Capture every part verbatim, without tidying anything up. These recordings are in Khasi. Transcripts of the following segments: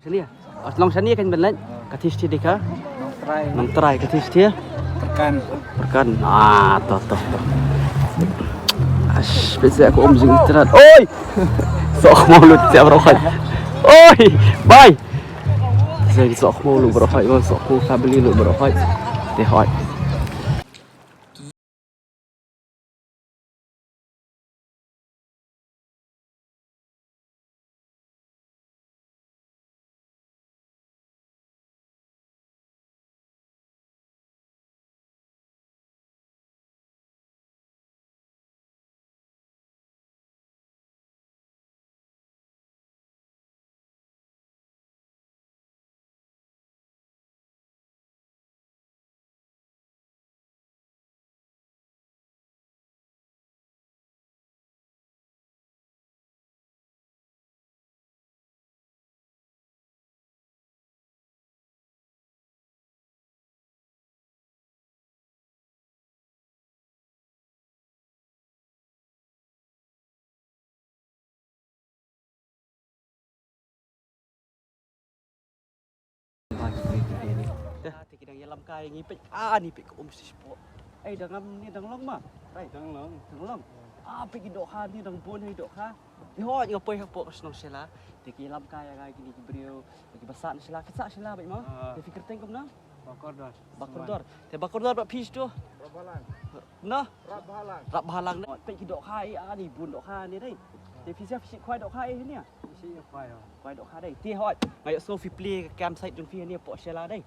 Shane. Long shane kan ban leit. Ka thiah shatei ka? Nongtrai. Nongtrai ka thiah shatei? Pyrkan. Pyrkan. Ah, to, to, to. Ash, peit sha ka um jingtrat. Oi! Soh khmaw lut sha baroh khoit. Oi! Bai! Zai soh khmaw lut baroh khoit, soh khmaw ka beli lut baroh khoit. Te hoi. Te ki dang ïalam kai ngi peit, ah, ni peit ka um shi spot. Ai, dang am ni dang long ma? Ai, dang long. Dang long. Ah, peit ki dohkha ni dang bun hi dohkha. Te hoi nga poi hapoh ka shnong Shella. Te ki ïalam kai ïa nga kine ki briew. Ki ba sah na Shella, ki sah Shella beit ma. Ah. Te phi kyrteng kumno? Bakordor. Bakordor. Te Bakordor ba phi shu. Rabhalang. Na? Rabhalang. Rabhalang. Peit ki dohkha i, ah, ni bun dohkha ni dei. Te phi sha phi khwai dohkha i ni. Phi sha khwai. Khwai dohkha dei. Te hoi. Nga ïohsngew phi plie ka camp site jong phi ni hapoh Shella dei.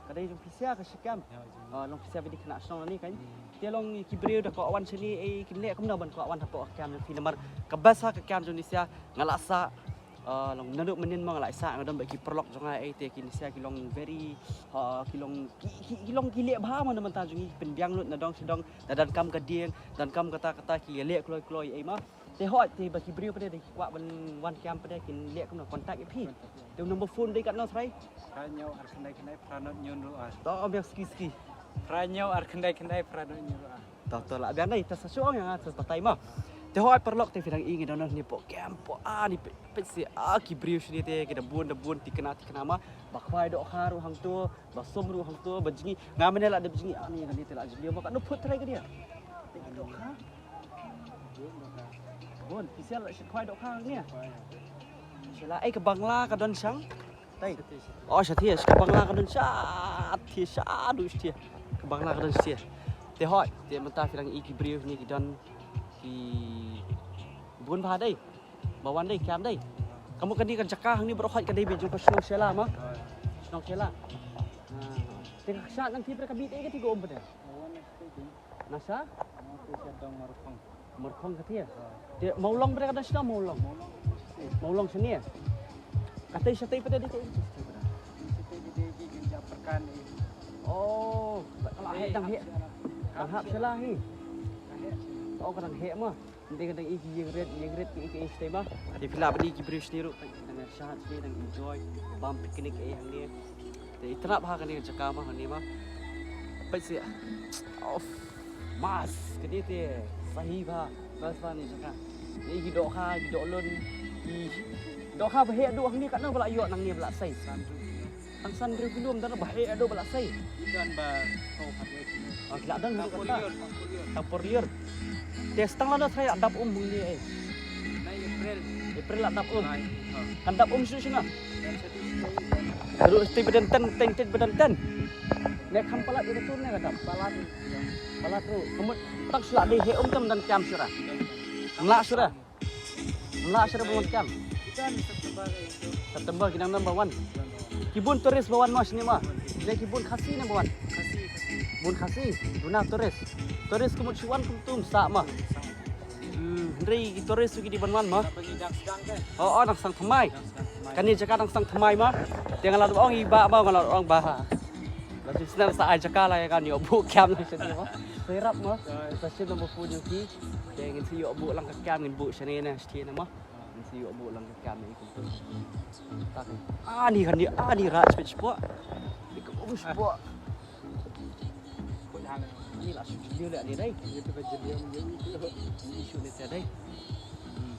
Ka dei jong phi sha ka shi camp. Ah, long phi sha phi dei khynnah shnong ni kan. Te long ki briew da kwah wan shane, eh, kin leh kumno ban kwah wan hapoh ka camp jong phi namar ka best ha ka camp jong ni sha nga la sah. Ah, long naduh mynnin ma nga la sah nga don bad ki paralok jong nga, eh, te ki ni sha ki long very, ah, ki long ki, ki, ki long ki leh bha ma na mynta jong ngi pynbiang lut na dong sha dong, na donkam ka dieng, donkam kata kata ki leh kloi kloi, eh, ma. Te hoi, te ba ki briew pat de ki kwah ban wan camp pat de kin leh kumno contact ïa phi. Te number phone dei katno trai? Phra hynñiew ar khyndai khyndai phra nod hynñiew hynriew ar. To, ong biang ski ski. Phra hynñiew ar khyndai khyndai phra nod hynñiew hynriew ar. To, to, lah biang dei, te sa shu ong ïa nga, te sa batai ma. Te hoi paralok te phi dang i ngi don hangne hapoh camp, hapoh, ah, ni peit, peit sha, ah, ki briew shane te ki da bun, da bun, thikna, thikna ma. Ba khwai dohkha ruh hangto, ba sum ruh hangto, ba jngi. Nga mynne la dep jngi, ah, ni kane te la jngi ma, katno phut trai kane. Te ki dohkha. Bun, phi sha la sha khwai dohkha ne. Sha la, eh, ka bangla ka don shang. Tai. Oh, shatei, ka bangla ka don shatei, shaduh shatei. Ka bangla ka don shatei. Te hoi, te mynta phi dang i ki briew ne ki don ki bun bha dei. Ba wan dei, kiam dei. Ka mut kane ka jaka hangne baroh khoit ka dei beit jong ka shnong Shella ma. Shnong Shella. Ah. Te ka kshaid nangta pat ka bit ei ka ti ka um pat de. Nasa? Nasa dong Markhong. Markhong kata ya? Ha. Te Mawlong bra kata sida Mawlong. Mawlong. Mawlong sini ya? Kata shatei pada di kata shatei pada. Shatei di di di di Japarkan di. Oh, kalau hek dang hek. Dang hap sila hi. Oh, kadang hek mah. Nanti kadang iki yang red, yang red ki iki shatei mah. Ada pula beli ki beri sini ru. Dang shah sini dang enjoy. Bam picnic eh hangne. Te i trap ha kane ka jaka ma hangne ma. Peit sih. Of. Mas kane te sahi bha. Bas bha ne jaka. Ni ki dohkha, ki dohlun. Ki dohkha ba heh duh hangne katno ba la ïoh nangne ba la sei. Tang san hynriew kilo ym don ba heh duh ba la sei. Ki don ba ko khat wei kilo. Ah, ki la don haduh kata. Tang por lyiur. Te tang lada trai la dap um hangne eh. Nai April. April la dap um. Nai, ha. Kan dap um shu shina. Haduh shatei ba don ten, ten, ten ba don ten. Ne kham palat ïa ka tur ne ka dap. Palat. Palat ruh. Ka mut tang shu la dei heh um tam don kiam shuwa. Ym lah shuwa. Ym lah shuwa ba wan kiam. Kita ni September eh. September ki nang number one. Ki bun tourist ba wan ma shini ma. Ne ki bun Khasi ne ba wan. Khasi, Khasi. Bun Khasi. Duna tourist. Tourist ka mut shu wan kumtu ym sah ma. Hmm, hynrei ki tourist ki dei ban wan ma. Ba ngi dang sdang te. Oh, oh, dang sdang thymmai. Dang sdang thymmai. Kane jaka dang sdang thymmai ma. Te nga la ong i ba ma nga la ong ba. La shu snem sa ai jaka la ïa kan ïoh buh kiam la shu ma. Serap ma. Sa shu number four jong ki. Te ngin sa ïoh buh lang ka kiam ngin buh shane na shtien ma. Ngin sa ïoh buh lang ka kiam ni kumtu. Tak. Ani kan ni ani raj pit spot. Ni ka buh spot. Ni la shu jylliew le ani dai. Ni tu ka jylliew ni. Ni shu ni te dai. Hmm.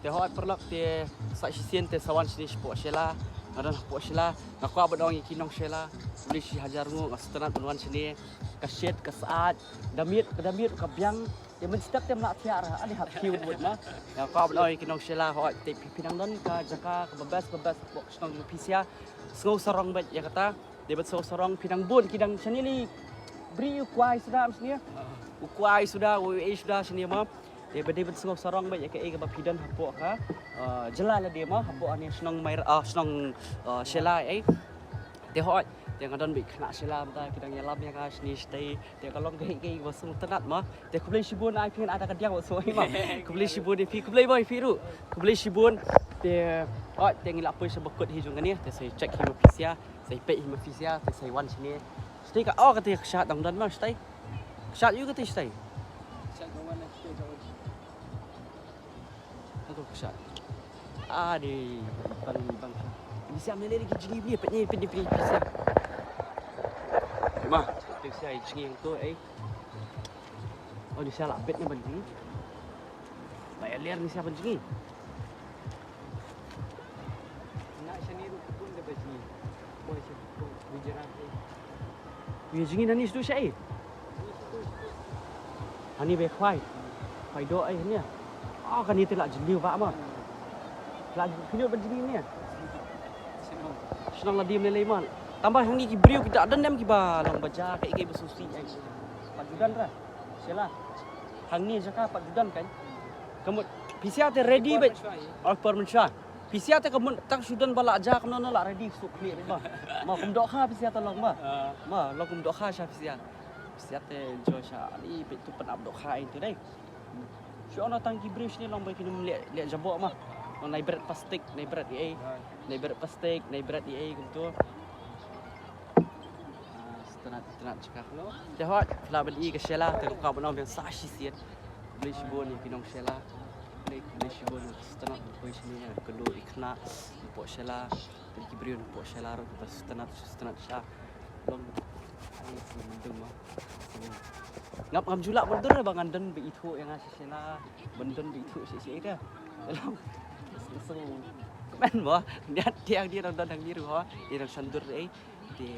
Te hooid paralok, te sa shisien te sa wan shane shapoh Shella. Nga don hapoh Shella, nga kwah ban ong ïa ki nong Shella, khublei shi hajar nguh, nga sngewtynnat ban wan shane. Ka shit ka syaid, da miet, da miet ka biang. Te mynstep te ym lah thiah re, ani hap kiew wut ma. Nga kwah ban ong ïa ki nong Shella, hooid te phi, phi nang don ka jaka kaba best, ba best hapoh ka shnong Mawphissia. Sngewsarong beit ïa kata. Dei ban sngewsarong, phi nang bun ki dang shane lei. Briew u kwai suda, ym shane. U kwai suda, u ei suda shane ma. Te ba dei ban sngewsarong beit ïa kaei kaba phi don hapoh ka, ah, jylla lade ma, hapoh ane shnong Mair, ah, shnong, ah, Shella ei. Te hooid, te nga don beit khynnah Shella mynta ki dang ïalam ïa nga shane shatei. Te ka long kaei kaei ba sngewtynnat ma. Te khublei shibun, ai phi, ai da ka diang ba sngewtynnat ma. Khublei shibun ïa phi, khublei bha ïa phi ruh. Khublei shibun. Te hooid, te ngi la poi sha ba kut hi jong kane, te sa check hi Mawphissia. Sa peit hi Mawphissia, te sa wan shane. Shatei ka, oh, kata ka kshaid dang don ma shatei. Kshaid ïa u kata shatei. Hato ka kshaid. Ah, dei bang, bang sha. Ni siam ne le ki jngi ni, peit ni, peit ni, peit ni, peit siam. Ma, tu siam jngi hangto ei. Oh, ni siam la bet ne ban jngi. Ba ïa ler ni siam ban jngi. Nga shane ruh pun da ba jngi. Boy, shane pun. Gujarat, eh. Ïa jngi nani shu shaei. Hani ba khwai. Khwai doh ei hane. Ah, kane te la jylliew ba ma. La pynïoh ban jngi ne. Shnong la dim lei lei ma. Tang ba hangne ki briew kita don ne em kiba long ba ja kaei kaei ba sngewsih ei. Pat ju don ra. Shella. Hangne jaka pat ju don kan. Ka mut phi siat te ready beit. Oh, por mynshwa. Phi siat te ka mut tang shu don ba la ja kumno kumno la ready suk khlieh beit ma. Ma kum dohkha phi siat te long ma. Ma long kum dohkha sha phi siat. Phi siat te enjoy sha ani beit tu pynap dohkha ei tu dei. Shu ong na tang ki briew shane long ba kin ym leh, leh jaboh ma. Long nai bret plastik, nai bret ei. Nai bret plastik, nai bret ei kumto. Ah, sngewtynnat, sngewtynnat shikar. Te hooid, phi lah ban i ka Shella, te nga kwah ban ong biang sa shisien. Khublei shibun ïa ki nong Shella. Khublei, khublei shibun, sngewtynnat ban poi shane, kynduh ïa ki khynnah hapoh Shella. Te ki briew hapoh Shella ruh kiba sngewtynnat, sngewtynnat sha. Long ai sngewmyntoi ma. Ngam, ngam ju lah ban dur ba ngan don ba ithuh ïa nga shisha la. Ban don ba ithuh shisha ïa ka. Long sngewmen mo. Niat tiang dei dang don hangne ruh ho. Dei dang shan dur ei. Te,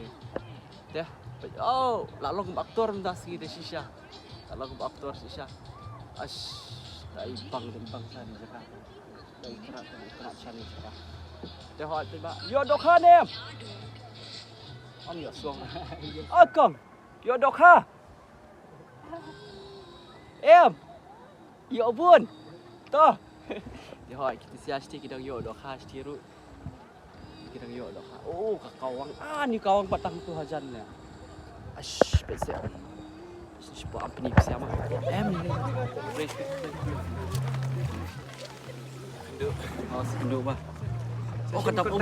te, oh, la long kum actor mynta sngi te shisha. La long kum actor shisha. Ash, dei bang, dei bang sha ni jaka. Dei kra, dei kra sha ni jaka. Te hooid te ba. Ïoh dohkha ne em? Ym ïoh shuh. Ah kong. Ïoh dohkha. Em. Ïoh bun. To. Te hooid, kita shisha shiti ki dang ïoh dohkha shiti ruh. Ki dang ïoh dohkha. Oh, ka kawang. Ah, ni kawang pat tang tu hajan ne. Ash, peit seh. Shisha pa am pini shisha ma. Em. Kynduh. Oh, kynduh ba. Oh, ka dap um.